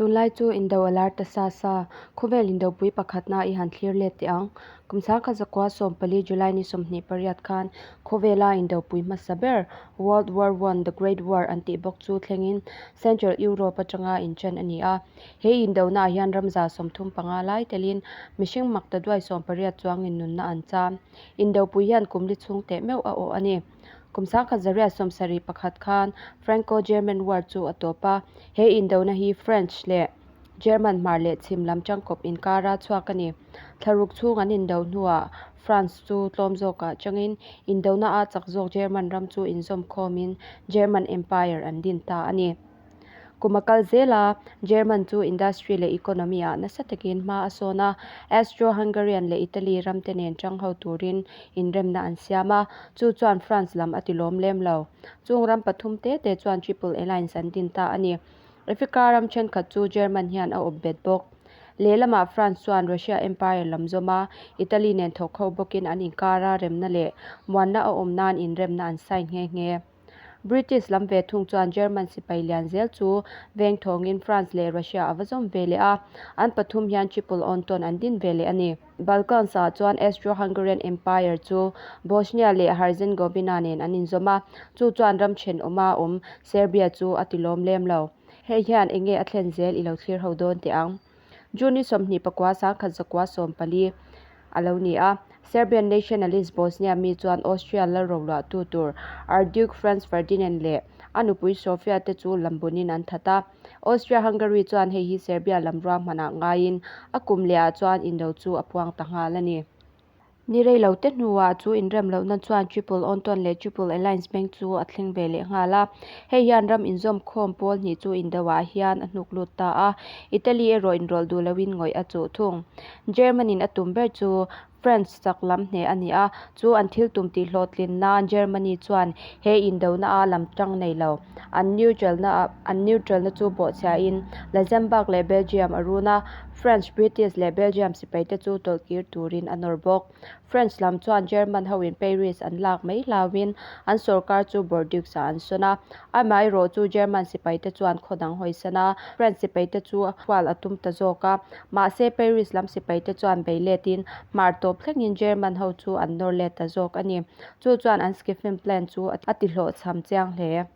Tunlai chu indo a lar ta sa sa, khawvel indopui pakhatna i han thlir let teh ang. Kum 1914 July ni 28 khan khawvela indopui hmasa ber World War One, The Great War an tih bawk chu thlengin Central Europe atanga inṭan a ni a. He indonaah hian ram 35 lai telin mihring maktaduai 18 chuangin nunna an cham. Indopui hian kum li chhung teh meuh a awh a ni. Kum 1971 khan Franco-German War chu a tawp a, he indona hi French leh German hmar leh chhim lam tangkawp inkara chhuak a ni. Thlaruk chhung an indo hnuah France chu tlawm zawkah changin indona a chak zawk German ram chu inzawm khawmin German Empire an din ta a ni. Kum a kal zel a, German chu industry leh economy ah nasa takin hma a sawn a, Austro-Hungarian leh Italy ram te nen tang ho turin inremna an siam a, chu chuan France lam a tilawm lem lo. Chung ram pathum te te chuan Triple Alliance an din ta a ni. Africa ram thenkhat chu German hian a awp bet bawk. Lehlamah France chuan Russia Empire lam zawm a, Italy nen thawk ho bawkin an inkara remna leh muanna a awm nan inremna an sign nghe nghe. British lam ve thung chuan German sipai lian zel chu veng thawngin France leh Russia a va zawm ve leh a, an pathum hian Triple Entente an din ve leh a ni. Balkans ah chuan Austro-Hungarian Empire chu Bosnia leh Herzegovina nen an inzawm a, chu chuan ram thenawma awm Serbia chu a tilawm lem lo. Hei hian eng nge a thlen zel i lo thlir ho dawn teh ang. June ni 29 1914 a lo ni a, Serbian nationalist Bosnia mi chuan Austria lalroluahtu tur Archduke Franz Ferdinand leh a nupui Sofia te chu lambunin an that a. Austria-Hungary chuan hei hi Serbia lam ruahmanah ngaiin a kum lehah chuan indo chu a puang ta nghal a ni. Ni rei lo te hnuah chu inrem lohna chuan Triple Entente leh Triple Alliance beng chu a thleng ve leh nghal a. Hei hian ram inzawm khawm pawl hnih chu indoah hian a hnuk lut ta a, Italy erawh inrawlh duh loin ngawih a chuh thung. German-in a tum ber chu France chak lam hneh a ni a, chu an thil tum tih hlawhtlin nan Germany chuan he indona a lam tang nei lo. An neutral-na an neutral-na chu bawhchhiahin Luxembourg leh Belgium a run a, French, British leh Belgium sipaite chu tawlhkir turin a nawr bawk. French lam chuan German hoin Paris an lak mai hlauhin an sorkar chu Bordeaux-ah an sawn a. Amaherawh chu German sipaite chuan khaw dang hawisan a, French sipaite chu hual a tum ta zawk a. Mahse, Paris lam sipaite chuan bei letin hmar tawp thlengin German ho chu an nawr let ta zawk a ni. Chu chuan an Schlieffen Plan chu a tihlawhchham chiang hle.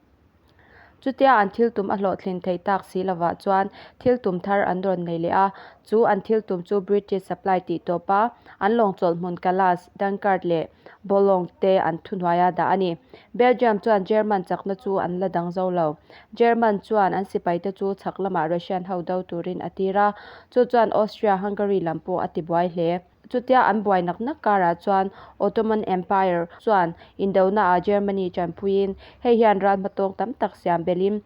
Chutia an thil tum a hlawhtlin theih tak si lovah chuan thil tum thar an rawn nei leh a, chu an thil tum chu British supply tih tawp a, an lawng chawlh hmun Calais, Dunkirk leh Boulogne te an thuhnuaia dah a ni. Belgium chuan German chakna chu an la dang zo lo. German chuan an sipaite chu chhak lamah Russian ho do turin a tir a, chu chuan Austria-Hungary lam pawh a tibuai hle. Chutia an buai nak nak karah chuan Ottoman Empire chuan indona ah Germany tanpuiin hei hian ral hmatawng tam tak siam belhin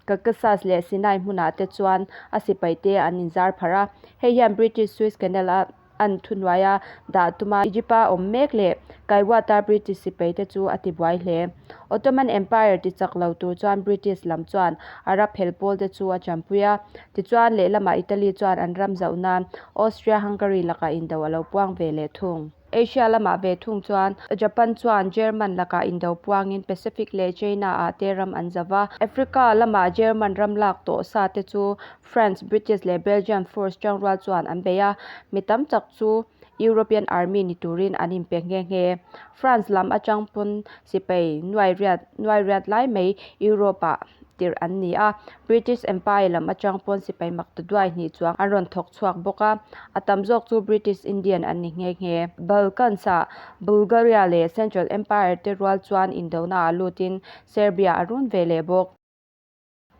Caucasus leh Sinai hmunah te chuan a sipaite an inzar pharh a. Hei hian British Suez Canal a an thuhnuaia dah tuma Egypt-a awm mek leh Kaiwata British sipaite chu a tibuai hle. Ottoman Empire ti chak lo tur chuan British lam chuan Arab hel pawl te chu a champui a. Tichuan, lehlamah Italy chuan an ram zauh nan Austria-Hungary lakah indo a lo puang ve leh thung. Asia lamah ve thung chuan Japan chuan German lakah indo puangin Pacific leh China-ah te ram an zauh a. Africa lamah German ram lak tawh sa te chu France, British leh Belgian force tangrual chuan an bei a, mi tam tak chu European Army ni turin an inpe nghe nghe. France lam atang pawn sipai nuai riat nuai riat lai mai Europe-ah tirh an ni a, British Empire lam atang pawn sipai mak ta duai hnih chuang an rawn thawk chhuak bawk a, a tam zawk chu British Indian an ni nghe nghe. Balkans-ah Bulgaria leh Central Empire te rual chuan indona ah lutin Serbia a run ve leh bawk.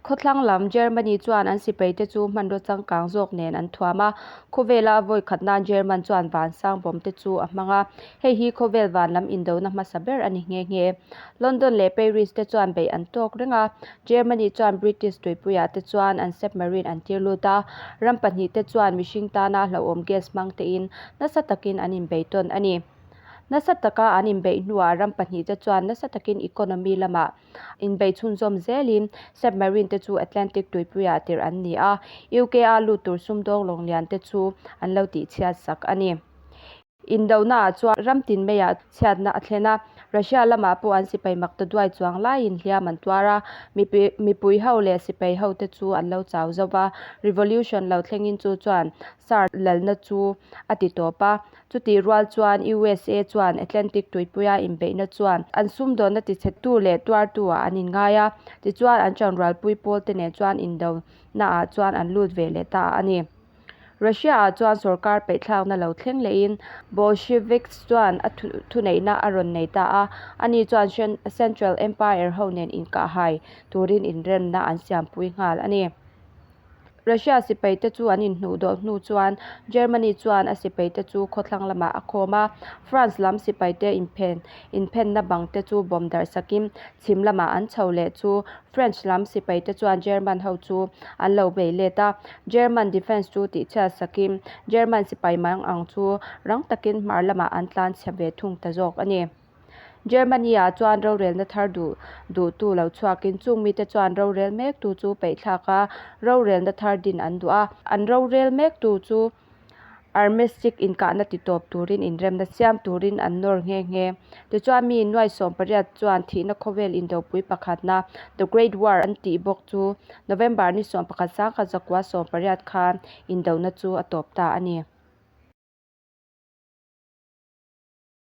Khawthlang lam Germany chuan an sipaite chu hmanraw changkang zawk nen an thuam a, khawvela a vawi khat nan German chuan van sang bawm te chu a hmang a, hei hi khawvel van lam indona hmasa ber a ni nghe nghe. London leh Paris te chuan beih an tawk reng a, Germany chuan British tuipuiah te chuan an submarine an tir lut a, ram pahnih te chuan mihring tana hlauhawm gas hmang tein nasa takin an inbei tawn a ni. Nasa taka an inbeih hnuah ram pahnih te chuan nasa takin economy lamah Inbeih chhunzawm zelin submarine te chu Atlantic tuipuiah tirh an ni a, UK-a lut tur sumdawng lawnglian te chu an lo tihchhiat sak a ni. Indonaah chuan ram tin maiah chhiatna a thlen a, Russia lamah pawh an sipai maktaduai chuang laiin hliam an tuar a, mipui ho leh sipai hote chu an lo chau zo va. Revolution lo thlengin chu chuan Tsar lalna chu a ti tawp a. Chutih rual chuan USA chuan Atlantic tuipuia inbeihna chuan an sumdawnna tichhetu leh tuartu-ah an inngai a, tichuan an ṭanrualpui pawlte nen chuan indonaah chuan an lut ve leh ta a ni. Russia-ah chuan sorkar peihthlakna lo thleng lehin Bolsheviks chuan a thuneihna a rawn nei ta a, ani chuan Central Empire ho nen inkahhai turin inremna an siampui nghal a ni. Russia sipaite chu an inhnuhdawh hnu chuan Germany chuan a sipaite chu khawthlang lamah a khawm a, France lam sipaite inphen inphenna bangte chu bawm darh sakin chhim lamah an chho leh chu French lam sipaite chuan German ho chu an lo bei let a, German defence chu tihchhiat sakin German sipai mang ang chu rang takin hmar lamah an tlan chhe ve thung ta zawk a ni. Germany-ah chuan rorelna thar duh duhtu lo chhuakin chung mite chuan rorel mektu chu peihthlak a, rorelna thar din an duh a. An rorel mektu chu armistice inkahna titawp turin inremna siam turin an nawr nghe nghe. Tichuan mi nuai 18 chuan thihna khawvel indopui pakhatna The Great War an tih bawk chu November ni 11 1918 khan indona chu a tawp ta a ni.